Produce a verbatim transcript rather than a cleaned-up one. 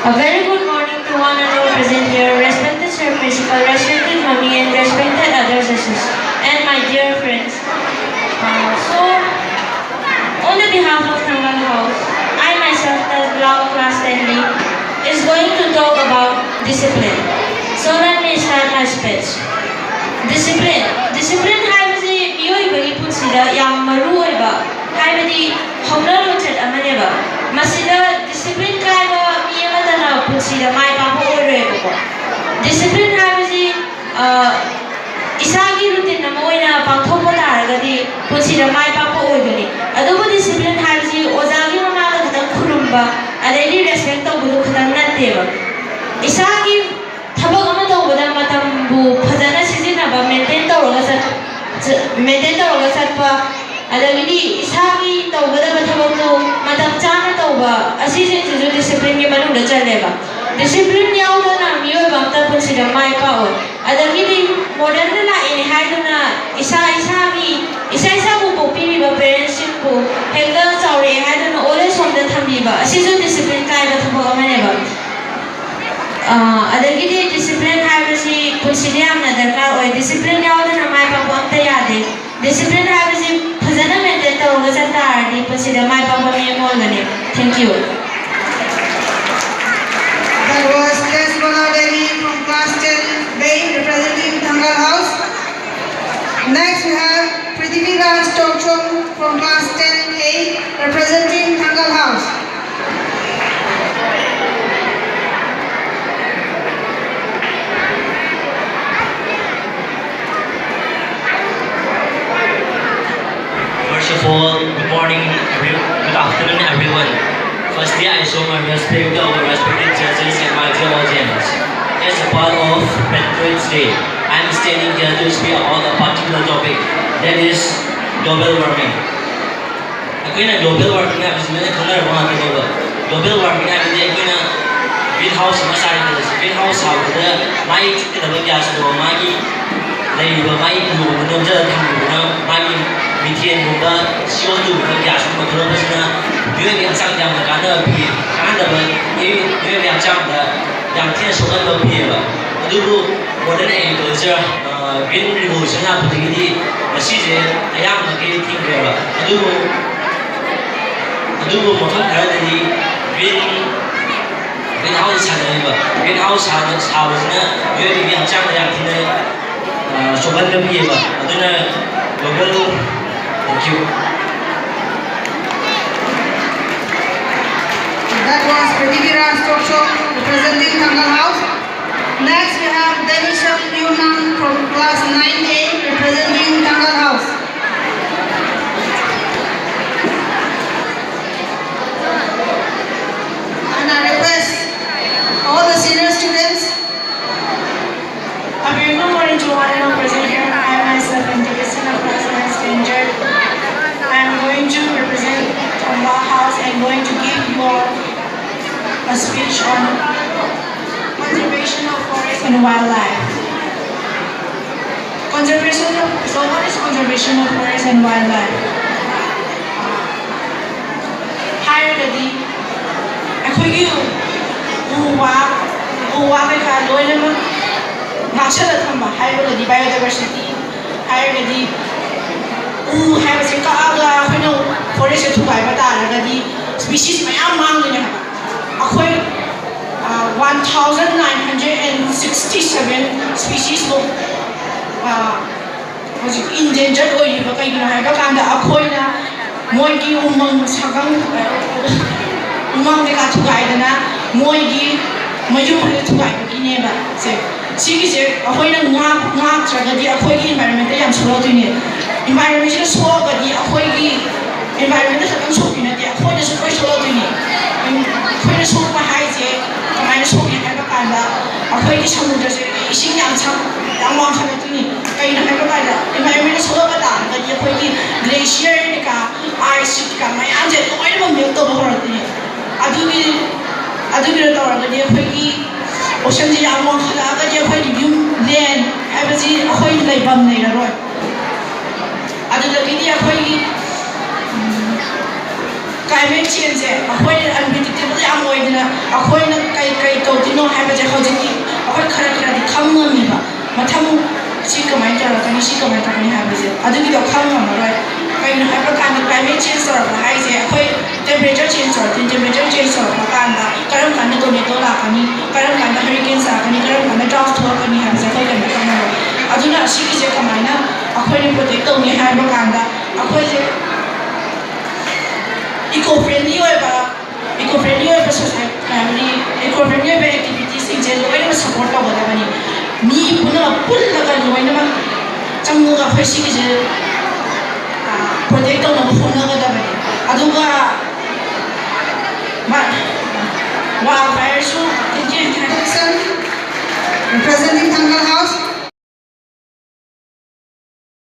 A very good morning to one and all present here, respected Sir Principal, respected Mummy, and respected other assistants, and my dear friends. Uh, so, on the behalf of Thangal House, I myself, the Lao class ten B, is going to talk about discipline. So let me start my speech. Discipline. Discipline ꯍꯥꯏꯕꯁꯤ ꯃꯤꯑꯣꯏꯕꯒꯤ ꯄꯨꯟꯁꯤꯗ ꯌꯥꯝ ꯃꯔꯨ ꯑꯣꯏꯕ, ꯍꯥꯏꯕꯗꯤ ꯍꯧꯅ ꯂꯣꯟꯆꯠ ꯑꯃꯅꯦꯕ꯫ ꯃꯁꯤꯗ discipline ꯀꯥꯏꯕ ꯃꯤ ꯑꯃꯠꯇꯅ ꯄꯨꯟꯁꯤꯗ ꯃꯥꯏ ꯄꯥꯛꯄ ꯑꯣꯏꯔꯣꯏꯕꯀꯣ꯫ Discipline ꯍꯥꯏꯕꯁꯤ, ꯑ, ꯏꯁꯥꯒꯤ routine ꯑꯃ ꯑꯣꯏꯅ ꯄꯥꯡꯊꯣꯛꯄ ꯇꯥꯔꯒꯗꯤ ꯄꯨꯟꯁꯤꯗ ꯃꯥꯏ ꯄꯥꯛꯄ ꯑꯣꯏꯒꯅꯤ꯫ ꯑꯗꯨꯕꯨ discipline ꯍꯥꯏꯕꯁꯤ ꯑꯣꯖꯥꯒꯤ ꯃꯃꯥꯡꯗ ꯈꯛꯇꯪ ꯈꯨꯔꯨꯝꯕ, ꯑꯗꯩꯗꯤ respect ꯇꯧꯕꯗꯨ ꯈꯛꯇꯪ ꯅꯠꯇꯦꯕ꯫ ꯏꯁꯥꯒꯤ ꯊꯕꯛ ꯑꯃ ꯇꯧꯕꯗ ꯃꯇꯝꯕꯨ ꯐꯖꯅ ꯁꯤꯖꯤꯟꯅꯕ, maintain ꯇꯧꯔꯒ ꯆꯠ-, ꯆ-, maintain ꯇꯧꯔꯒ ꯆꯠꯄ, ꯑꯗꯒꯤꯗꯤ ꯏꯁꯥꯒꯤ ꯇꯧꯒꯗꯕ ꯊꯕꯛꯇꯨ ꯃꯇꯝ ꯆꯥꯅ ꯇꯧꯕ, ꯑꯁꯤꯁꯤꯡꯁꯤꯁꯨ discipline ꯒꯤ ꯃꯅꯨꯡꯗ ꯆꯜꯂꯦꯕ꯫ Discipline ꯌꯥꯎꯗꯅ ꯃꯤꯑꯣꯏꯕ ꯑꯝꯇ ꯄꯨꯟꯁꯤꯗ ꯃꯥꯏ ꯄꯥꯛꯑꯣꯏ꯫ ꯑꯗꯒꯤꯗꯤ modern ꯗ ꯂꯥꯛꯏꯅꯦ ꯍꯥꯏꯗꯨꯅ ꯏꯁꯥ ꯏꯁꯥꯒꯤ, ꯏꯁꯥ ꯏꯁꯥꯕꯨ ꯄꯣꯛꯄꯤꯔꯤꯕ parents ꯁꯤꯡꯕꯨ ꯍꯦꯛꯇ ꯆꯥꯎꯔꯛꯑꯦ ꯍꯥꯏꯗꯨꯅ old age home ꯗ ꯊꯝꯕꯤꯕ, ꯑꯁꯤꯁꯨ discipline ꯀꯥꯏꯕ ꯊꯕꯛ ꯑꯃꯅꯦꯕ꯫ ꯑ, ꯑꯗꯒꯤꯗꯤ discipline ꯍꯥꯏꯕꯁꯤ ꯄꯨꯟꯁꯤꯗ ꯌꯥꯝꯅ ꯗꯔꯀꯥꯔ ꯑꯣꯏ꯫ Discipline ꯌꯥꯎꯗꯅ ꯃꯥꯏ ꯄꯥꯛꯄ ꯑꯝꯇ ꯌꯥꯗꯦ꯫ Discipline ꯍꯥꯏꯕꯁꯤ ꯐꯖꯅ maintain ꯇꯧꯔꯒ ꯆꯠ ꯇꯥꯔꯗꯤ ꯄꯨꯟꯁꯤꯗ ꯃꯥꯏ ꯄꯥꯛꯄ ꯃꯤ ꯑꯃ ꯑꯣꯏꯒꯅꯤ꯫ Thank you. That was Tesmala Devi from class ten B, representing Thangal House. Next, we have Prithvi Raj Tokchom from class ten A, representing Thangal House. First of all, good morning, every, good afternoon, everyone. Firstly, I show my respect to our respected judges and my dear audience. As a part of Patriots Day, I am standing here to speak about a particular topic, that is global warming. ꯑꯩꯈꯣꯏꯅ global warming ꯍꯥꯏꯕꯁꯤ ꯂꯣꯏꯅ ꯈꯪꯅꯔꯕ ꯉꯥꯛꯇꯅꯦꯕ꯫ Global warming ꯍꯥꯏꯕꯗꯤ ꯑꯩꯈꯣꯏꯅ green house ꯑꯃ ꯁꯥꯔꯦ ꯈꯜꯂꯁꯤ, green house ꯁꯥꯕꯗ ꯃꯥꯒꯤ ꯆꯠꯀꯗꯕ gas ꯗꯣ, ꯃꯥꯒꯤ ꯂꯩꯔꯤꯕ ꯃꯥꯒꯤ ꯎꯔꯨꯝꯗ ꯅꯝꯖꯔꯒ ꯊꯝꯕꯤꯕꯅ ꯃꯥꯒꯤ methane ꯒꯨꯝꯕ, C O two ꯒꯨꯝꯕ gas ꯀꯨꯝꯕ ꯊꯣꯛꯂꯛꯄꯁꯤꯅ ꯃꯤꯑꯣꯏꯕꯒꯤ ꯍꯛꯆꯥꯡꯗ ꯌꯥꯝꯅ ꯀꯥꯟꯅꯕ ꯄꯤ꯫ ꯀꯥꯟꯅꯗꯕ ꯃꯤꯑꯣꯏ-, ꯃꯤꯑꯣꯏꯕꯒꯤ ꯍꯛꯆꯥꯡꯗ ꯌꯥꯝ ꯊꯤꯅ ꯁꯣꯛꯍꯟꯕ ꯄꯤꯌꯦꯕ꯫ ꯑꯗꯨꯕꯨ modern agriculture, ꯑ, green revolution ꯂꯥꯛꯄꯗꯒꯤꯗꯤ ꯃꯁꯤꯁꯦ ꯑꯌꯥꯝꯕ ꯃꯈꯩ ꯊꯤꯡꯈ꯭ꯔꯦꯕ꯫ ꯑꯗꯨꯕꯨ, ꯑꯗꯨꯕꯨ ꯃꯐꯝ ꯈꯔꯗꯗꯤ green, green house ꯁꯥꯟꯅꯔꯤꯕ꯫ Green house ꯁꯥꯕ-, ꯁꯥꯕꯁꯤꯅ ꯃꯤꯑꯣꯏꯕꯒꯤ ꯍꯛꯆꯥꯡꯗ ꯌꯥꯝ ꯊꯤꯅ, ꯑ, ꯁꯣꯛꯍꯟꯕ ꯄꯤꯌꯦꯕ꯫ ꯑꯗꯨꯅ global, thank you. That was Prithiviraj Tokchok representing Thangal House. Next, we have Denisham Newman from class nine A representing Thangal House. And I request all the senior students. A very good morning to all and all present here. I am myself Antigua of class nine standard. I am going to represent Thangal House and going to give you all a speech on conservation of forest and wildlife. Conservation of, so what is conservation of forest and wildlife? ꯍꯥꯏꯔꯒꯗꯤ ꯑꯩꯈꯣꯏꯒꯤ ꯎ ꯋꯥ, ꯎ ꯋꯥ ꯀꯩꯀꯥ ꯂꯣꯏꯅꯃꯛ ꯉꯥꯛꯁꯜꯂ ꯊꯝꯕ ꯍꯥꯏꯔꯒꯗꯤ biodiversity ꯍꯥꯏꯔꯒꯗꯤ ꯎ ꯍꯥꯏꯕꯁꯦ ꯀꯛꯑꯒ ꯑꯩꯈꯣꯏꯅ forest ꯁꯦ ꯊꯨꯒꯥꯏꯕ ꯇꯥꯔꯒꯗꯤ species ꯃꯌꯥꯝ ꯃꯥꯡꯗꯣꯏꯅꯦ ꯍꯥꯏꯕ꯫ ꯑꯩꯈꯣꯏ, ꯑ, one thousand nine hundred and sixty seven species ꯃꯨꯛ, ꯑ, ꯍꯧꯖꯤꯛ endangered ꯑꯣꯏꯔꯤꯕ ꯀꯩꯒꯤꯅꯣ ꯍꯥꯏꯕ ꯀꯥꯟꯗ ꯑꯩꯈꯣꯏꯅ ꯃꯣꯏꯒꯤ ꯎꯃꯪ ꯁꯥꯒꯪ, ꯎꯃꯪ ꯀꯩꯀꯥ ꯊꯨꯒꯥꯏꯗꯅ ꯃꯣꯏꯒꯤ ꯃꯌꯨꯝ ꯍꯟꯅ ꯊꯨꯒꯥꯏꯕꯒꯤꯅꯦꯕ ꯁꯦ꯫ ꯁꯤꯒꯤꯁꯦ ꯑꯩꯈꯣꯏꯅ ꯉꯥꯛ-, ꯉꯥꯛꯇ꯭ꯔꯒꯗꯤ ꯑꯩꯈꯣꯏꯒꯤ environment ꯇ ꯌꯥꯝ ꯁꯣꯛꯂꯛꯇꯣꯏꯅꯦ꯫ Environment ꯁꯤꯅ ꯁꯣꯛꯑꯒꯗꯤ ꯑꯩꯈꯣꯏꯒꯤ environment ꯇ ꯈꯛꯇꯪ ꯁꯣꯛꯇꯣꯏ ꯅꯠꯇꯦ, ꯑꯩꯈꯣꯏꯗꯁꯨ ꯂꯣꯏ ꯁꯣꯛꯂꯛꯇꯣꯏꯅꯦ꯫ ꯑꯩꯈꯣꯏꯅ ꯁꯣꯛꯄ ꯍꯥꯏꯁꯦ ꯀꯃꯥꯏꯅ ꯁꯣꯛꯅꯤ ꯍꯥꯏꯕ ꯀꯥꯟꯗ ꯑꯩꯈꯣꯏꯒꯤ ꯁꯃꯨꯗ꯭ꯔꯁꯦ ꯏꯁꯤꯡ ꯌꯥꯝ ꯁꯥ-, ꯌꯥꯝ ꯋꯥꯡꯈꯠꯂꯛꯇꯣꯏꯅꯤ꯫ ꯀꯩꯅꯣ ꯍꯥꯏꯕ ꯀꯥꯟꯗ environment ꯁꯣꯛꯂꯛꯄ ꯇꯥꯔꯒꯗꯤ ꯑꯩꯈꯣꯏꯒꯤ glacier ꯀꯩꯀꯥ, ice sheet ꯀꯩꯀꯥ ꯃꯌꯥꯝꯁꯦ ꯂꯣꯏꯅꯃꯛ melt ꯇꯧꯕ ꯍꯧꯔꯛꯇꯣꯏꯅꯦ꯫ ꯑꯗꯨꯒꯤ, ꯑꯗꯨꯒꯤꯗꯣ ꯇꯧꯔꯒꯗꯤ ꯑꯩꯈꯣꯏꯒꯤ ocean ꯁꯦ ꯌꯥꯝ ꯋꯥꯡꯈꯠꯂꯛꯑꯒꯗꯤ ꯑꯩꯈꯣꯏꯒꯤ ꯌꯨꯝ, land ꯍꯥꯏꯕꯁꯤ ꯑꯩꯈꯣꯏ ꯂꯩꯐꯝ ꯂꯩꯔꯔꯣꯏ꯫ ꯑꯗꯨꯗꯒꯤꯗꯤ ꯑꯩꯈꯣꯏꯒꯤ, ꯎꯝ, Climate change ꯁꯦ ꯑꯩꯈꯣꯏ unpredictable ꯌꯥꯝ ꯑꯣꯏꯗꯅ, ꯑꯩꯈꯣꯏꯅ ꯀꯩ ꯀꯩ ꯇꯧꯗꯣꯏꯅꯣ ꯍꯥꯏꯕꯁꯦ ꯍꯧꯖꯤꯛꯇꯤ ꯑꯩꯈꯣꯏ ꯈꯔ ꯈꯔꯗꯤ ꯈꯪ ꯉꯝꯃꯤꯕ꯫ ꯃꯊꯪ ꯁꯤ ꯀꯃꯥꯏꯅ ꯇꯧꯔꯛꯀꯅꯤ, ꯁꯤ ꯀꯃꯥꯏꯅ ꯇꯧꯔꯛꯀꯅꯤ ꯍꯥꯏꯕꯁꯦ ꯑꯗꯨꯒꯤꯗꯣ ꯈꯪ ꯉꯝꯃꯔꯣꯏ꯫ ꯀꯩꯅꯣ ꯍꯥꯏꯕ ꯀꯥꯟꯗ, climate change ꯇꯧꯔꯛꯄ ꯍꯥꯏꯁꯦ ꯑꯩꯈꯣꯏ temperature change ꯇꯧꯔꯛꯇꯣꯏꯅꯤ꯫ Temperature change ꯇꯧꯔꯛꯄ ꯀꯥꯟꯗ ꯀꯔꯝ ꯀꯥꯟꯗ tornado ꯂꯥꯛꯀꯅꯤ, ꯀꯔꯝ ꯀꯥꯟꯗ hurricanes ꯂꯥꯛꯀꯅꯤ, ꯀꯔꯝ ꯀꯥꯟꯗ drought ꯊꯣꯛꯂꯛꯀꯅꯤ ꯍꯥꯏꯕꯁꯦ ꯑꯩꯈꯣꯏ ꯀꯩꯝꯇ ꯈꯪꯉꯔꯣꯏ꯫ ꯑꯗꯨꯅ ꯁꯤꯒꯤꯁꯦ ꯀꯃꯥꯏꯅ ꯑꯩꯈꯣꯏꯅ protect ꯇꯧꯅꯤ ꯍꯥꯏꯕ ꯀꯥꯟꯗ, ꯑꯩꯈꯣꯏꯁꯦ eco friendly ꯑꯣꯏꯕ, eco friendly ꯑꯣꯏꯕ society, ꯍꯥꯏꯕꯗꯤ eco friendly ꯑꯣꯏꯕ activity ꯁꯤꯡꯁꯦ ꯂꯣꯏꯅꯃꯛ support ꯇꯧꯒꯗꯕꯅꯤ꯫ ꯃꯤ ꯄꯨꯝꯅꯃꯛ ꯄꯨꯜꯂꯒ ꯂꯣꯏꯅꯃꯛ ꯆꯪꯉꯒ ꯑꯩꯈꯣꯏ ꯁꯤꯒꯤꯁꯦ protect ꯇꯧꯅꯕ ꯍꯣꯠꯅꯒꯗꯕꯅꯤ꯫ ꯑꯗꯨꯒ wildfire ꯁꯨ, thank you, thank you꯫ Representing Thangal House,